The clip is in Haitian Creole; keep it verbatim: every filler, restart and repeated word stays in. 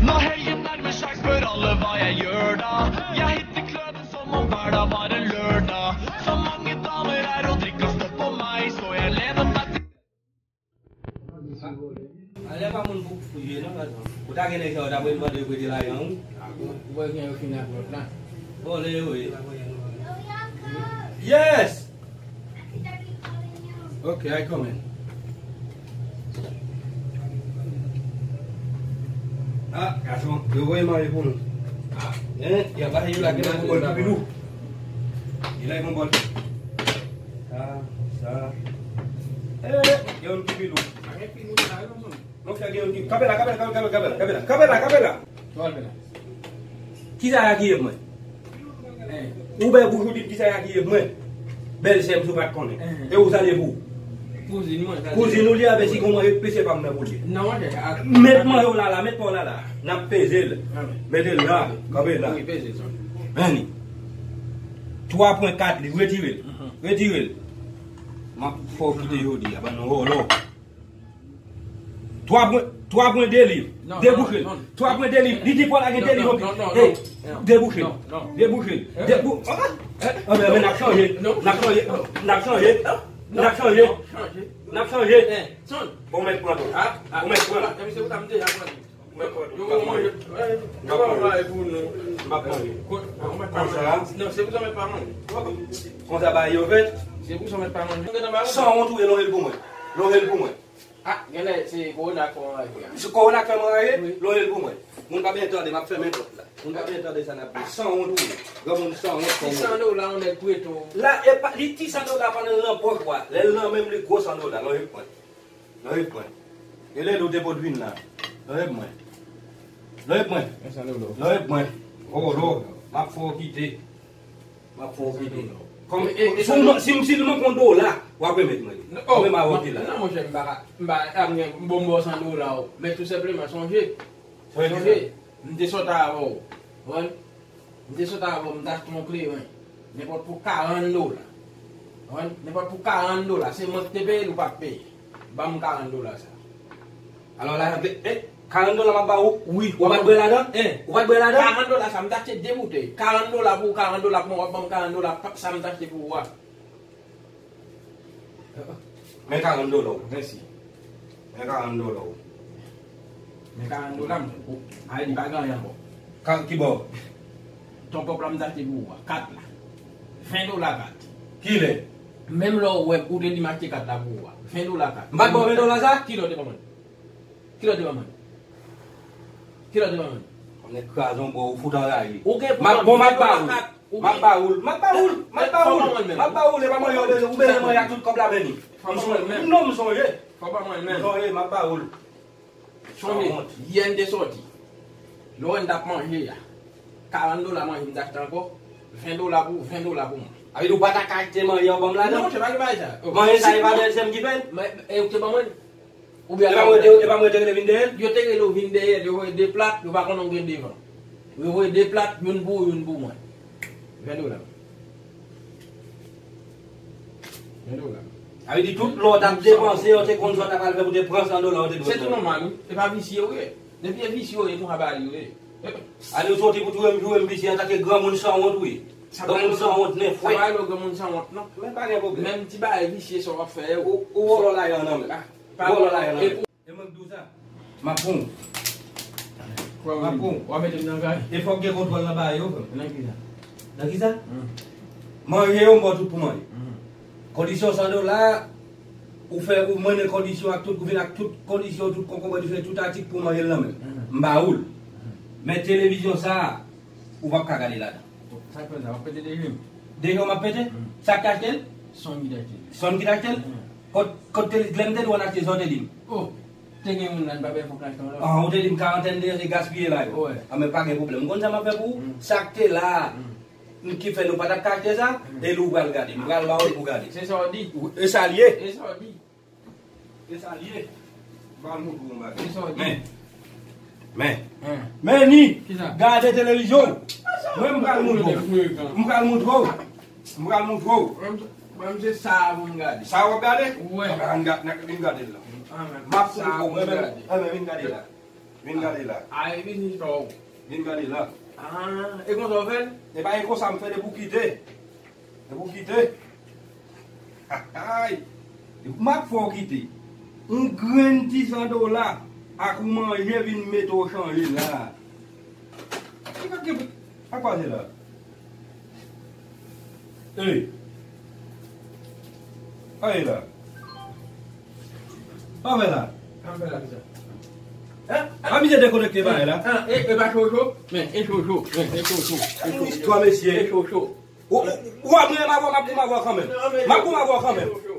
Nå heier nærmer seg, spør alle hva jeg gjør da. Jeg hitter kløden som om hver dag var en lørdag. Så mange damer er og drikker stopp på meg, så jeg lener meg til. Ale pa moun pou fouye non, patron. Ou ta gen nèg sa, ou ta pou mande yo prete lajan ou. Ou wè gen yo fin ak lòt la. Vòlè yo ye. Yes! Okay, I coming. Ah, gason, yo voye manje pou nou. Ah, hein, y a pa yo la gen yon bòl ki pi lou. Li la yon bòl. Sa, sa. Eh, gen yon ki pi lou. Non, fè gen yon ki. Kanpe la, kanpe la, kanpe la, kanpe la, kanpe la, kanpe la, kanpe la. Kisa y a ki ye mwen? Ou bè bouch ou di m kisa y a ki ye mwen? Bèl sè m si w pa t konnen. E ou sa l ye pou ou? Kouzin mwen, sa l ye. Kouzin ou li a, men si gon manje pese pa m nan pou li. Non, monchè. Met manje w la la, met pa w la la. N ap peze l. Mete l la, kanpe la. Wi, peze l. Men li. Twa pwen kat li, retire l. Retire l. M ap fè w kite jodi a, bann vòlò. Twa pwen, twa pwen de liv. Debouche l. Twa pwen de liv. Li di fò lage de liv anpil. Hey, debouche l. Debou-, ah, eh, anben, anben, n ap chanje. N ap chanje. N ap chanje. N ap chanje. N ap chanje. Bon, mèt pran tou. Bon, mèt pran. Ou mèt pran tou. M ap manje. M ap manje. Konsa. Konsa bagay yo fèt. Sanwont ou ye, lonje l pou mwen. Lonje l pou mwen. Ah, genlè se kowona k fè w anraje a. Se kowona k fè m anraje? Wi. Lonje l pou mwen. Moun pa byen tande, m ap fèmen pòt la. Moun pa byen tande sa n ap di. Sanwont ou ye. Granmoun sanwont. Ti san dola yon nèg prete w. La, e pa, li ti san dola pandan l nan pòch ou a. Lè l nan men m, li gwo san dola. Lonje l pou mwen. Lonje l pou mwen. E lè l ou te pot vin la. Lonje l pou mwen. Lonje l pou mwen. Lonje l pou mwen. Vòlò. M ap fè w kite. M ap fè w kite. Kòm, e, e, si w man-, si m, si l manke yon dola, w ap remèt mwen li. Mwen m a wote la. Non, monchè, m pa ka, m pa, a, m gen, m bon, m ba w san dola w. Men tou senpleman, sonje. Sonje. M te sòti avè w. Konprann? M te sòti avè w, m t achte yon kleren. Nenpòt pou karant dola. Konprann? Nenpòt pou karant dola. Se mwen ki te peye l, ou pa t peye. Ban m karant dola sa. Alò la, eh, karant dola m ap ba ou? Wi. Ou pa t bwè ladan? Hein? Ou pa t bwè ladan? Karant dola sa, m t achte de boutèy. Karant dola pou ou, karant dola pou mwen, w ap ban m karant dola pa, sa m t achte pou ou a. Men karant dola w. Mèsi. Men karant dola w. Men karant dola m, ou, a, li pa gen anyen ankò. Ka, ki bò? Ton pòp la m t achte pou ou a, kat la. Ven dola kat. Kilè? Menm lè w wè ou te di m achte kat la pou ou a. Ven dola kat. M pa t ba w ven dola sa? Kilè w te ban mwen? Kilè w te ban mwen? Kilè w te ban mwen? Nèg kraze yon bò, ou fout anraje. Ou gen pou ban m ven dola kat. M ap ba ou l. M ap ba ou l. M ap ba ou l. M ap ba ou l. E pa mwen yo bezwen. Ou bezwen manje ak tout kòb la, men li. Fò ban mwen l menm. Non, m sonje. Fò ban mwen l menm. M sonje, m ap ba ou l. Sonje, yè n te sòti. Lè w wè n t ap manje a, karant dola manje m t achte ankò, ven dola pou ou, ven dola pou mwen. A vle di ou pa ta ka achte manje an ban m ladan? Non, monchè, pa gen bagay sa. Manje sa, e pa bèlsè m ki fè l? Men, e ou te ban mwen l? Oubyen e pa mwen te, e pa mwen te rele vin dèyè l? Yo te rele w vin dèyè l, yo voye de plat, yo pa konnen w gen devan. Yo voye de plat, youn pou ou, youn pou mwen. Ven dola. Ven dola. Sa vle di tout lè w t ap depanse, yo te konn sa w t ap al fè pou te pran san dola, yo te dwe. Se tou nòmal, wi. E pa visye w ye. Depi e visye w ye, konsa bagay yo ye. Ale w soti pou touye m, touye m visye antanke granmoun sanwont, wi. Granmoun sanwont, nen fwèt. Sa pa rele w granmoun sanwont, non. Men pa gen pwoblèm. Menm ti bagay visye sa w ap fè yo. Ou, ou vòlò lajan nan men. Vòlò lajan nan men. E mwen k di w sa. M ap pran w. M ap pran w. W ap mete m nan kay. E fòk gen kontwòl nan bagay yo, frè m. Nan ki sa? Nan ki sa? Manje yo, m ba w tout pou manje. Kondisyon san dola, ou fè, ou mennen kondisyon ak tout, ou vin ak tout kondisyon, tout konkonbri, tout atik pou manje l nan men m. M ba ou l. Men televizyon sa a, ou p ap ka gade ladan. Sa k fè sa? W ap pete deje m? Deje w m ap pete? Sa k te achte l? Sòn ki te achte l. Sòn ki te achte l? Kot, kot te, lè m te di w ann achte sa, w te di m? Oh, te gen moun la, n pa bèl fòk n achte yon lòt. Ah, ou te di m karantèn de an se gaspiye la yo. Ah, men pa gen pwoblèm. M konn sa m ap fè pou ou. Sa k te la a, ki fè nou pa t ap ka achte sa, e li w pral gade. M pral ba w l pou w gade. Se sa w di? E sa l ye. E sa w di? E sa l ye. M pral montre w yon bagay. Men. Men. Men ni. Gade televizyon. Mwen m pral montre w. M pral montre w. M pral montre w. Mwen se sa a pou m gade. Sa w ap gade? Wi. Ann gade, vin gade l la. M ap montre w. Mwen menm, vin gade la. Vin gade la. Ay, vini, Tòg. Vin gade la. Ah, e konsa w fè l? E pa e konsa m fè depi w kite. Depi w kite. Ay. Depi m ap fè w kite. Yon grenn ti san dola ak yon manje vin mete w chanje la. Ki sa k gen pou ak pase la? Ey. Aye la. Pa fè la. Pa fè la, kisa? Hein? A misye dekonekte bagay la. Ah, e, e pa cho cho? Men, e cho cho. Men, e cho cho. Istwa, mesye. E cho cho. Ou, ou, ou ap mwen avè w, m ap goumen avè w kanmenm. M ap goumen avè w kanmenm.